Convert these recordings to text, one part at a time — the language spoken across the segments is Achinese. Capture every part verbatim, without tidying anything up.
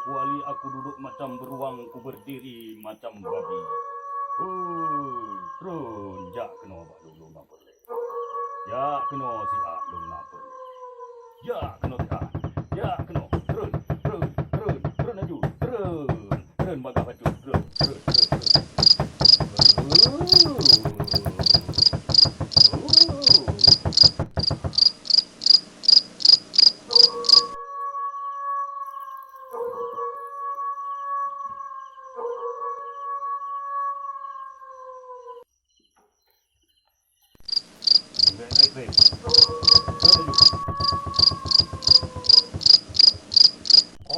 Kuali aku duduk macam beruang, ku berdiri macam babi. Hoi, treun jak keunoe bak lôn, lôn na peureulèe. Jak keunoe siat, lôn na peureulèe. Jak keunoe siat. Jak keunoe. Treun, treun, treun, treun laju. Treun, treun bagah bacut. Treun, treun, treun, treun.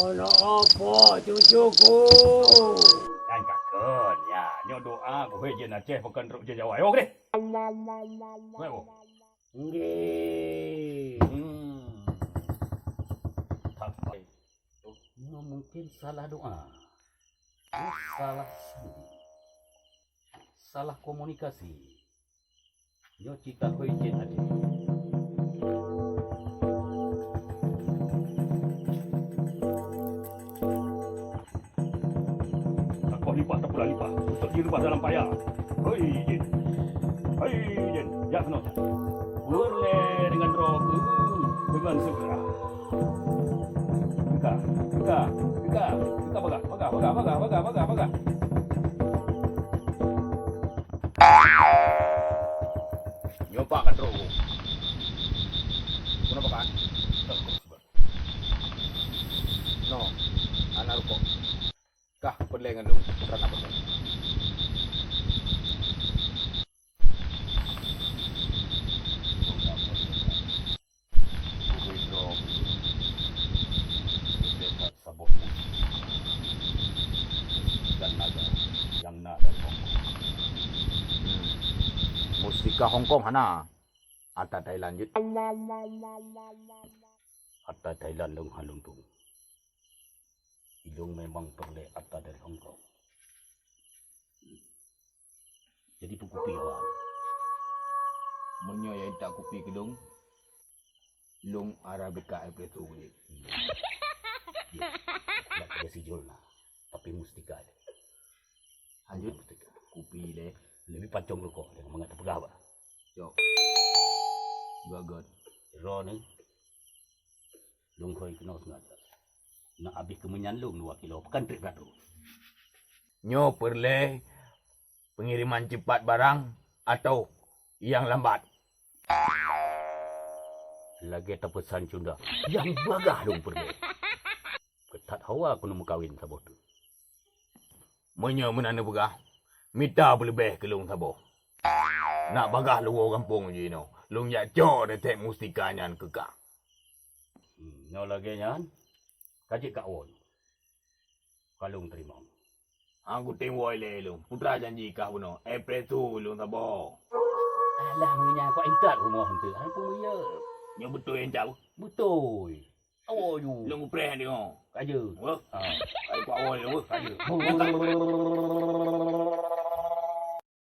Aneuk apa cucuku? Nyan ka kheun, nyan. Nyoe doa keuhai jén Aceh pakon trok jén Jawa. Ayo, geude. Ayo. Nggih. Hmm. Nyoe mungkin salah doa. Nyoe salah sandi. Salah komunikasi. Nyoe cit takoi jén Aceh. Takoh lipah tapula lipah, untuk jireubah dalam paya. Hoi jén. Hoi jén. Jak keunoe. Peureulèe deungon droe keuh, deungon seugera. Teuka, teuka, teuka, teuka bagah, bagah, bagah. Nyoe pak ka trok. Kenapa kan? No, anak rukok. Kah peureulèe ngon lôn, rana peureulèe. Saboh dan naga nyang na dari Hong Kong. Hmm. Mustika Hong Kong hana. Ata Thailand jeuet. Ata Thailand lôn hana lôn tueng. Ilôn memang peureulèe ata dari Hong Kong. Jadi peukupi awak. Meunyoe ya intat kupi keu lôn, lôn Arabica Espresso jih. Ya. Nak kena sijol lah. Tapi mustika je. Lanjut. Mustika. Kupi le. Lebih pacong rukok dengan mangat terpeugah bah. Cok. Gagat. Ro ni. Lôn hôi keunoe sengaja. Nak abéh keumeunyan lôn dua kilo, pakon trép ratus. Nyoe peureulèe peungiriman cepat barang atau nyang lambat? Lagèe tapeusan cunda, nyang bagah lôn peureulèe. Keutat hawa keuneuk meukawen saboh teuk. Meunyoe meunan neupeugah, mita beuleubeh keu lôn saboh. Nak bagah luwoe gampông jinoe, lôn jak cok reusep mustika nyan keu kah. Hmm, nyoe lagèe nyan, ka jeuet kak woe. Ka lôn teurimong. Hana kutem woe lé lôn, putra janji kah bunoe, eh, presu lôn saboh. Alah, meunyo kok intat rumoh eunteuk, hana peue meuyeuet. Nyoe beutôi intat? Beutôi. Awoe ju. Lôn kupreh deungoe. Ka jeuet. Wah. Ah. Ai kuat woe lôn, wah. Ka jeuet.